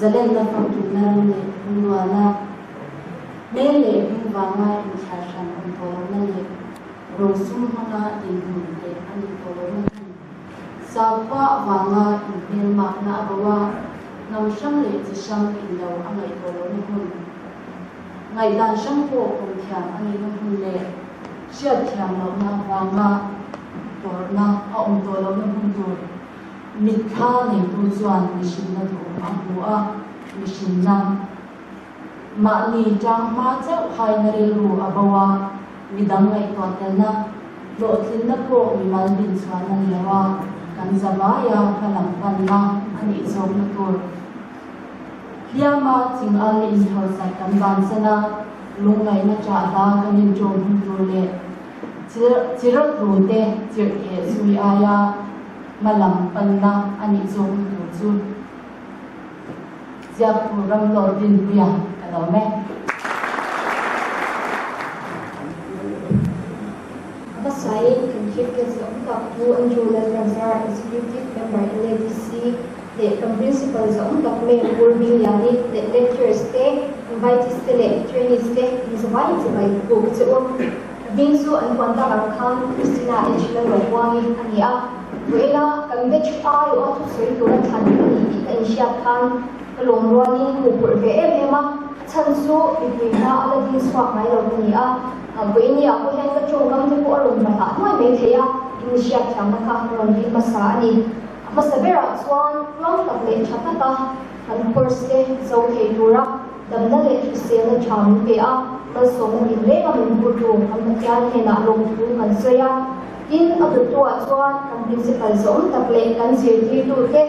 S9: Zalenna famkimna ram leh hmingrualna, hmel leh hming vanga inthliar hran awm tawh lohna leh rosum hmanga dinhmun leh a nih tawh lohna hmun. Sakhua avanga inhmelmakna a bo a, hnam hrang leh chi hrang inlo a ngaih tawh lohna hmun. Ngaihdan hrang pawh awm thiam a nihna hmun leh hriat thiam lohna avanga tawrhna a awm tawh lohna hmun tur mitthla neitu chuan mihrinna duhawm a hmu a, mihrinna mahni tanghma chauh haina rilru a bo a, midang ngaihtuah telna, hlawhtlinna pawh mimal dinchhuahna ni lo a, kan zavaia hmalam panna a nih zawkna tur. Hliama chingal inhawrsak kan bansan a, lungngaihna ṭah hla kan inṭawm hun tur leh chiratlu te chirh theh zui aia hmalam panna a nih zawkna tur chu ziaktu Ramlawt Dinpuia ka lo me.
S10: A hmasain kan Chief Guest zawng tak Pu Andrew Lalramzar, Executive Member LADC leh kan Principal zawng tak Ma'am Urmiliani leh Lecturers te, Invitees te leh Trainees te inzavai chibai buk che u. Hming chu an huan tak ang khan Christina H. Lalropuangi a ni a. Vawiina kan batch aiawha thusawi tura thlan ka ni tih ka inhriat khan ka lawm rualin huphurh ve em em a, a chhan chu mipui hma a la ding chhuak ngai lo ka ni a. Vawiiniah pawh hian ka tawngkam te pawh a rawn bahlah nuai mai thei a, inhriat thiamna kha ka rawn dil hmasa a ni. A hmasa berah chuan tluang tak leh tha taka kan course te zo thei tura Damna leh hriselna tha min pe a, malsawmna din reng a min hmutu kan Pathian hnenah lawmthu kan sawi a. Tin, a dawttuah chuan kan principal zawm tak leh kan zirtirtute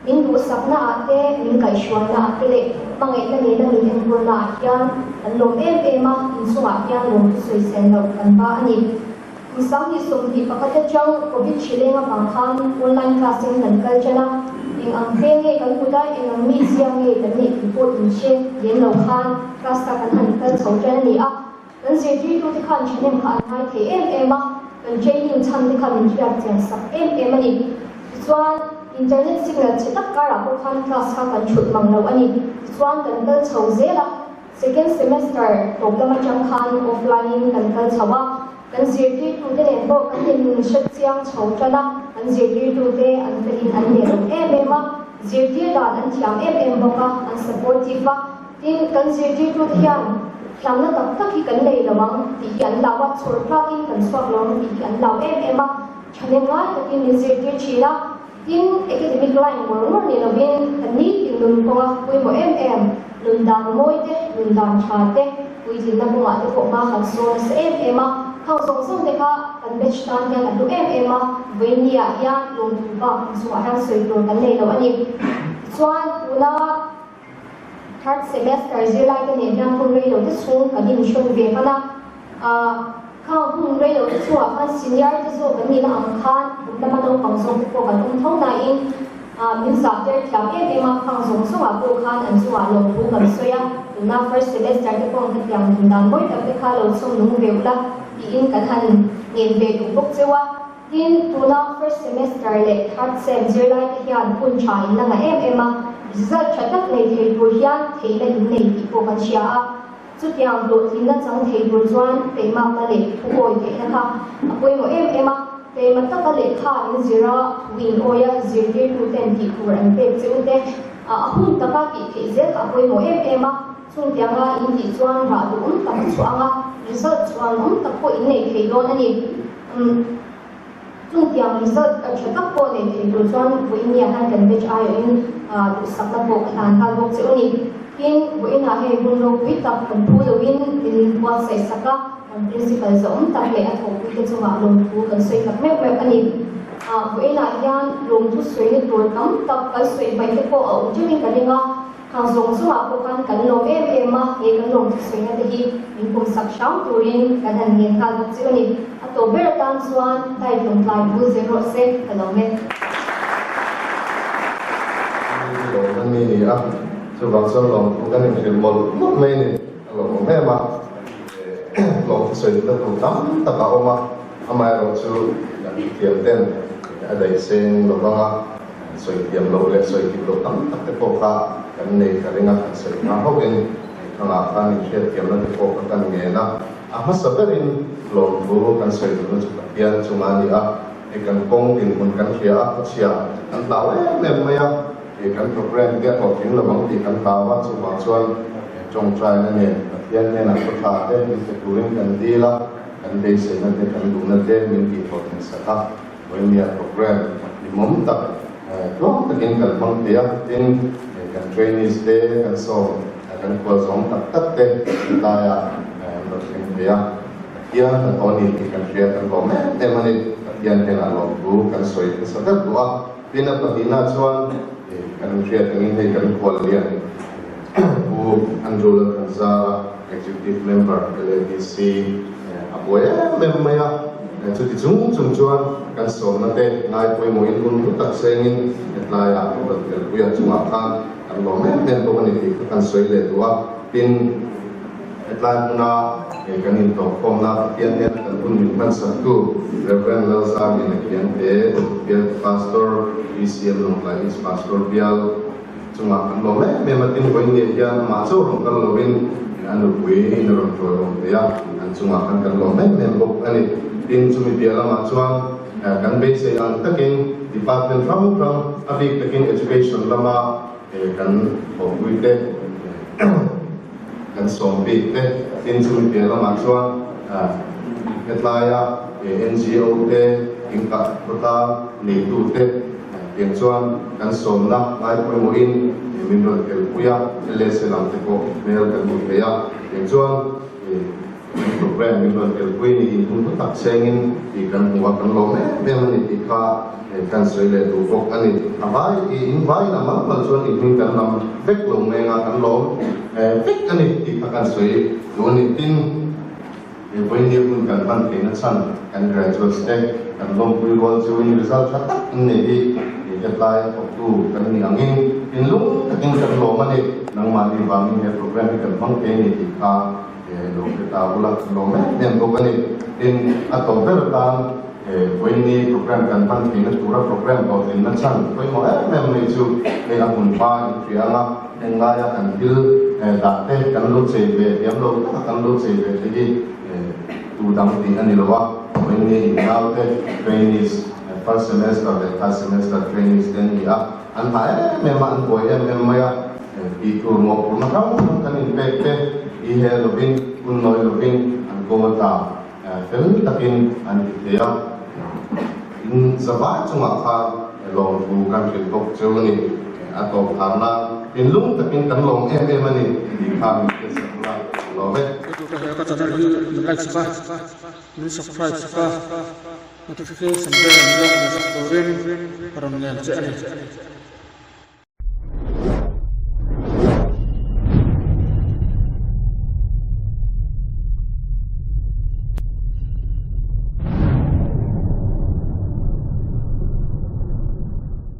S10: min duhsakna ah te, min kaihhruaina ah te leh hmangaihna nena min enkawlna ah hian kan lawm em em a, inchungah hian lawmthu sawisel loh kan ba a ni. Kum 2021 atang Covid hrileng avang khan online class in kan kal tan a, eng ang hmel nge kan hmu dai, eng ang mi zia nge kan neih tih pawh in hre lem lo khan class kha kan han kal chho tan a ni a. Kan zirtirtute khan thahnem kha an ngai thei em em a, kan training chhan te kha min hriat chian sak em em a ni. Tichuan internet signal chhe tak karah pawh khan class kha kan thut mang lo a ni. Tichuan kan kal chho zel a. Second semester tawp lam atang khan offline in kan kal chho a, kan zirtirtute nen pawh kan inhre chiang chho tan a, kan zirtirtute an felin an nelawm em em a, zirtir dan an thiam em em bawk a, an supportive a, tin kan zirtirtute hian thiamna tak tak hi kan nei lo ang tih hi an lau a, chhawr tlakin kan chhuak lo ang tih hi an lau em em a, thahnem ngai takin min zirtir thin a. Tin, academic line ngawr ngawr ni lovin kan nitin nun kawnga pawimawh em em, nun dan mawi te, nun dan tha te, puitlinna kawngah te pawh hma kan sawn nasa em em a. Khang zawng zawng te kha kan batch tan hian a hlu em em a, vawiinniah hian lawmthu bak inchungah hian sawi tur kan nei lo a ni. Tichuan, tuna third semester zirlai te nen hian hun rei lo te chhung kan inhrawn ve hman a. Khang hun rei lo te chungah khan senior te zawk an nihna ang khan kum lama naupang zawk te pawh kan awm tho nain min zah ter thiam em em a, khang zawng zawngah pawh khan an chungah lawmthu kan sawi a, tuna first semester te pawh an hetiang nun dan mawi tak te kha lo chhawm nung ve ula tiin kan han ngen ve duh bawk cheu a. Tin, tuna first semester leh third sem zirlai te hian hun tha in la ngah em em a, result tha tak nei thei tur hian theihna in nei tih pawh kan hria a. Chutiang hlawhtlinna chang thei tur chuan keimahna leh thuawi theihna kha a pawimawh em em a. Keimah taka lehkha in zir a, thu in awi a, zirtirtuten tih tur an pek che u te, a hun taka tih theih zel kha a pawimawh em em a, chung tianga in tih chuan rah duhawm tak a chhuah ang a, result chhuan awm tak pawh in nei thei dawn a ni. Umm chung tiang result tha tak pawh nei thei tur chuan vawiin hian kan batch aiawhin duhsakna pawh ka hlan nghal bawk che u ni. Tin, vawiinah hei hun ropui tak kan phu loin min buatsaih sak a. Kan Principal zawm tak leh a thawhpuite chungah lawmthu kan sawi tak meuh meuh a ni. Vawiinah hian lawmthu sawina tur tam tak kan sawi hmaih te pawh a awm teuhin ka ring a, khang zawng zawngah pawh khan kan lawm em em a, he kan lawmthu sawina te hi min pawmsak hram turin kan han ngen nghal bawk chiu a ni. A tawp ber atan chuan Tide lawmtlai bul zel rawh se ka lawm e.
S11: Lawmna mi ni a, chuvang chuan lawmthu kan inhrilh mawlh mawlh mai a ni. A lawmawm em a. Lawm thusawi na tur tam tak a awm a, amaherawhchu kan thiam ten a daih seng lo vang a, sawi thiam loh leh sawi dik loh tam tak te pawh kha kan nei ka ring a, kan sawi hma hauhin thangah khan inhriat thiamna te pawh kha kan ngen a, a hmasa berin lawmthu kan sawi duhna chu Pathian chunga a ni a, hei kan kawng dinhmun kan hria a, khawchhia kan hlau em em mai a, hei kan program te a hlawhtling lo vang tih kan hlau a, chuvang chuan Tawngtaina nen Pathian hnenah khaw tha te min pe turin kan dil a, kan beiseina te kan duhna te min tihhlawhtlin sak a, Bohemia program hlimawm tak tluang takin kan hmang thei a, tin kan trainees te kan sawm kan khual zawng tak tak te tlaiah an rawn thleng thei a, Pathian kan aw ni tih kan hria kan lawm em em a ni, Pathian hnenah lawmthu kan sawi hmasa ber duh a. Tin a pahnihna chuan kan hriat angin hei kan khual lian Pu Andrew Lalthanzara, Executive Member LADC a buai em em mai a, chuti chung chung chuan kan sawmna te ngai pawimawhin hun hlu tak sengin hetlaiah rawn telpuia chungah khan kan lawm em em bawk a ni tih kha kan sawi leh duh a. Tin, Hetlai hmuna kan intawhkhawmna Pathian hnena kan hun min hmansaktu Rev. Lalzarliana Khiangte, Bial Pastor, BCM Lawngtlai East Pastor Bial chungah kan lawm em em a, tin vawiin nih hian amah chauh rawn kal loin a nupui in a rawn ṭuaiawm thei a, an chungah khan kan lawm em em bawk a ni. Tin, chumi piah lamah chuan kan beisei ang takin Department hrang hrang, a bik takin Education lama kan thawhpuite, Kan sawm bik te, tin chumi piah lamah chuan hetlaia NGO te, inkah khawta neitu te tiang chuan kan sawmna ngai pawimawhin min rawn telpui a, LSA lam te pawh hmel kan hmu thei a, tiang chuan kan program min rawn telpui ni inhung hlu tak chengin tih kan hmu a, kan lawm em em a ni tih kha kan sawi leh duh bawk a ni. A vai in vaiin a mal mal chuan in hming kan lam vek lo meng a, kan lawm vek a ni tih kha kan sawi duh a ni. Tin, he vawiin hun kan hman theihna chhan kan graduates te kan lawmpui rual chu in result tha tak in nei hi hetlai thawktu kan nih angin thinlung takin kan lawm a ni. Nangmahni vangin he program hi kan hmang thei a ni tih kha He lo hre ta bula kan lawm em em bawk a ni. Tin, a tawp ber atan he vawiinni program kan hman theihna tura program hlawhtlinna chhan pawimawh em em mai chu hei a hmun hma inhria anga heng laia kan thil dah te kan lo chei ve thiam lo taka kan lo chei ve te hi tu dang tih a ni lo a. Vawiinni innaute trainees first semester leh third semester trainees te an ni a, an hah em em a, an buai em em mai a. Tih tur mawhphurhna hrang hrang kan inpek te i he lovin, hun nawi lovin an kawl ta fel takin an ti thei a. In zavai chungah khan lawmthu kan hrilh bawk cheu a ni. A tawp thar nan thinlung takin kan lawm em em a ni tih kha min hriatsak ula ka lawm e.
S12: Ka channel hi min like sak a, min subscribe sak a, notification bell min lo on sak turin ka rawn ngen che a ni.